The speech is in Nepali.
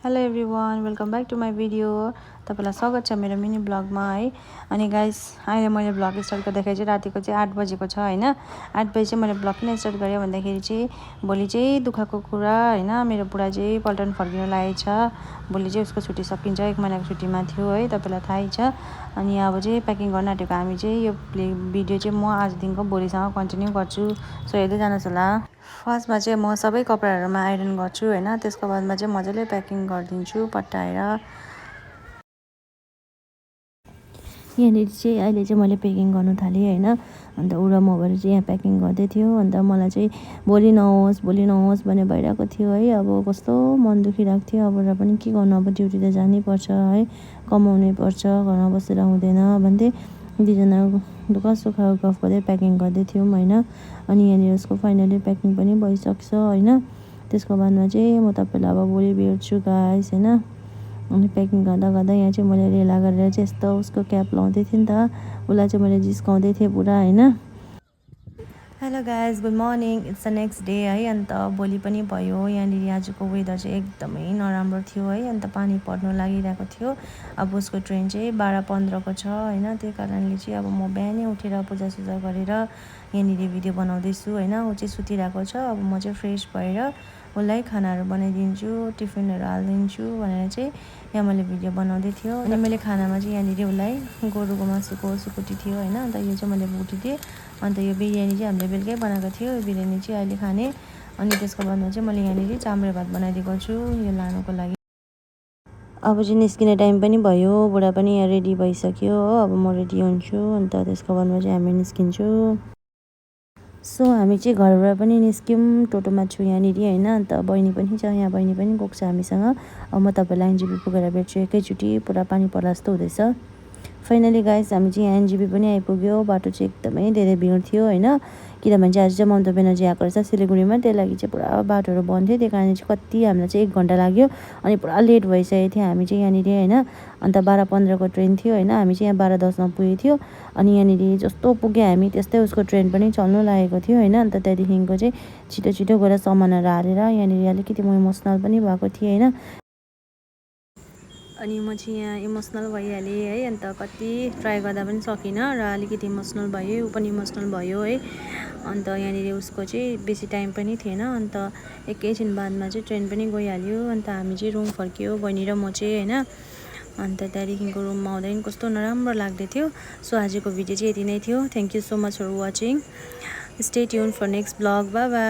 Hello everyone, welcome back to my video. तपाईँलाई स्वागत छ मेरो मिनी ब्लगमा है। अनि गाइस, अहिले मैले ब्लग स्टार्ट गर्दाखेरि चाहिँ रातिको चाहिँ 8 बजेको छ होइन। 8 बजी चाहिँ मैले ब्लग किन स्टार्ट गरेँ भन्दाखेरि चाहिँ भोलि चाहिँ दुःखको कुरा होइन। मेरो बुढा चाहिँ पल्टन फर्किनु लागेको छ। भोलि चाहिँ उसको छुट्टी सकिन्छ, 1 महिनाको छुट्टीमा थियो है, तपाईँलाई थाहै छ। अनि अब चाहिँ प्याकिङ गर्न आँटेको हामी चाहिँ यो भिडियो चाहिँ म आजदेखिको भोलिसम्म कन्टिन्यू गर्छु। सो हेर्दै जानुहोस् होला। फर्स्टमा चाहिँ म सबै कपडाहरूमा आइरन गर्छु होइन। त्यसको बादमा चाहिँ मजाले प्याकिङ गरिदिन्छु पट्टाएर। यहाँनिर चाहिँ अहिले चाहिँ मैले प्याकिङ गर्नु थालेँ होइन। अन्त ऊ र म भएर चाहिँ यहाँ प्याकिङ गर्दै थियो। अन्त मलाई चाहिँ भोलि नहोस् भन्ने भइरहेको थियो है। अब कस्तो मन दुखिरहेको थियो। अब र पनि के गर्नु, अब ड्युटी त जानै पर्छ है, कमाउनै पर्छ, घरमा बसेर हुँदैन भन्दै दुईजना दुःख सुख गफ गर्दै प्याकिङ गर्दै थियौँ होइन। अनि यहाँनिर उसको फाइनली प्याकिङ पनि भइसक्छ होइन। त्यसको बादमा चाहिँ म तपाईँलाई अब भोलि भेट्छु गाइस होइन। अनि प्याकिङ गर्दा गर्दा यहाँ चाहिँ मैले रेला गरेर चाहिँ यस्तो उसको क्याप लाउँदै थिएँ नि त, उसलाई चाहिँ मैले जिस्काउँदै थिएँ पुरा होइन। Hello guys, good morning, it's the next day है। अन्त भोलि पनि भयो। यहाँनिर आजको वेदर चाहिँ एकदमै नराम्रो थियो है। अन्त पानी पर्नु लागिरहेको थियो। अब उसको ट्रेन चाहिँ 12:15 छ होइन। त्यही कारणले चाहिँ अब म बिहानै उठेर पूजासुजा गरेर यहाँनिर भिडियो बनाउँदैछु होइन। ऊ चाहिँ सुतिरहेको छ। अब म चाहिँ फ्रेस भएर उसलाई खानाहरू बनाइदिन्छु, टिफिनहरू हालिदिन्छु भनेर चाहिँ यहाँ मैले भिडियो बनाउँदै थियो। अनि मैले खानामा चाहिँ यहाँनिर उसलाई गोरुको मासुको सुकुटी थियो होइन। अन्त यो चाहिँ मैले भुटिदिएँ। अन्त यो बिरयानी चाहिँ हामीले बेलुकै बनाएको थियो। यो बिरयानी चाहिँ अहिले खाने। अनि त्यसको बादमा चाहिँ मैले यहाँनिर चाम्रे भात बनाइदिएको छु यो लानुको लागि। अब चाहिँ निस्किने टाइम पनि भयो। बुढा पनि यहाँ रेडी भइसक्यो हो। अब म रेडी हुन्छु। अन्त त्यसको बादमा चाहिँ हामी निस्किन्छौँ। सो हामी चाहिँ घरबाट पनि निस्क्यौँ। टोटोमा छु यहाँनिर होइन। अन्त बहिनी पनि छ यहाँ, बहिनी पनि गएको छ हामीसँग। अब म तपाईँलाई एनजेपी पुगेर भेट्छु एकैचोटि। पुरा पानी पर्ला जस्तो हुँदैछ। फाइनली गाइस, हामी चाहिँ यहाँ एनजेपी पनि आइपुग्यो। बाटो चाहिँ एकदमै धेरै भिड थियो होइन। किनभने चाहिँ आज चाहिँ ममता ब्यानर्जी आएको रहेछ सिलगढीमा, त्यही लागि चाहिँ पुरा बाटोहरू बन्द थियो। त्यही कारण चाहिँ कति हामीलाई चाहिँ 1 घन्टा लाग्यो। अनि पुरा लेट भइसकेको थियो हामी चाहिँ यहाँनिर होइन। अन्त 12:15 ट्रेन थियो होइन। हामी चाहिँ यहाँ 12:10 पुगेको थियो। अनि यहाँनिर जस्तो पुग्यो हामी त्यस्तै उसको ट्रेन पनि चल्नु लागेको थियो होइन। अन्त त्यहाँदेखिको चाहिँ छिटो छिटो गएर सामानहरू हालेर यहाँनिर अलिकति म इमोसनल पनि भएको थिएँ होइन। अनि म चाहिँ यहाँ इमोसनल भइहालेँ है। अन्त कति ट्राई गर्दा पनि सकिनँ र अलिकति इमोसनल भयो, ऊ पनि इमोसनल भयो है। अन्त यहाँनिर उसको चाहिँ बेसी टाइम पनि थिएन। अन्त एकैछिन बादमा चाहिँ ट्रेन पनि गइहाल्यो। अन्त हामी चाहिँ रुम फर्क्यो बहिनी र म चाहिँ होइन। अन्त त्यहाँदेखिको रुममा आउँदा कस्तो नराम्रो लाग्दै थियो। सो आजको भिडियो चाहिँ यति नै थियो। Thank you so much for watching. Stay tune for next blog. Bye by.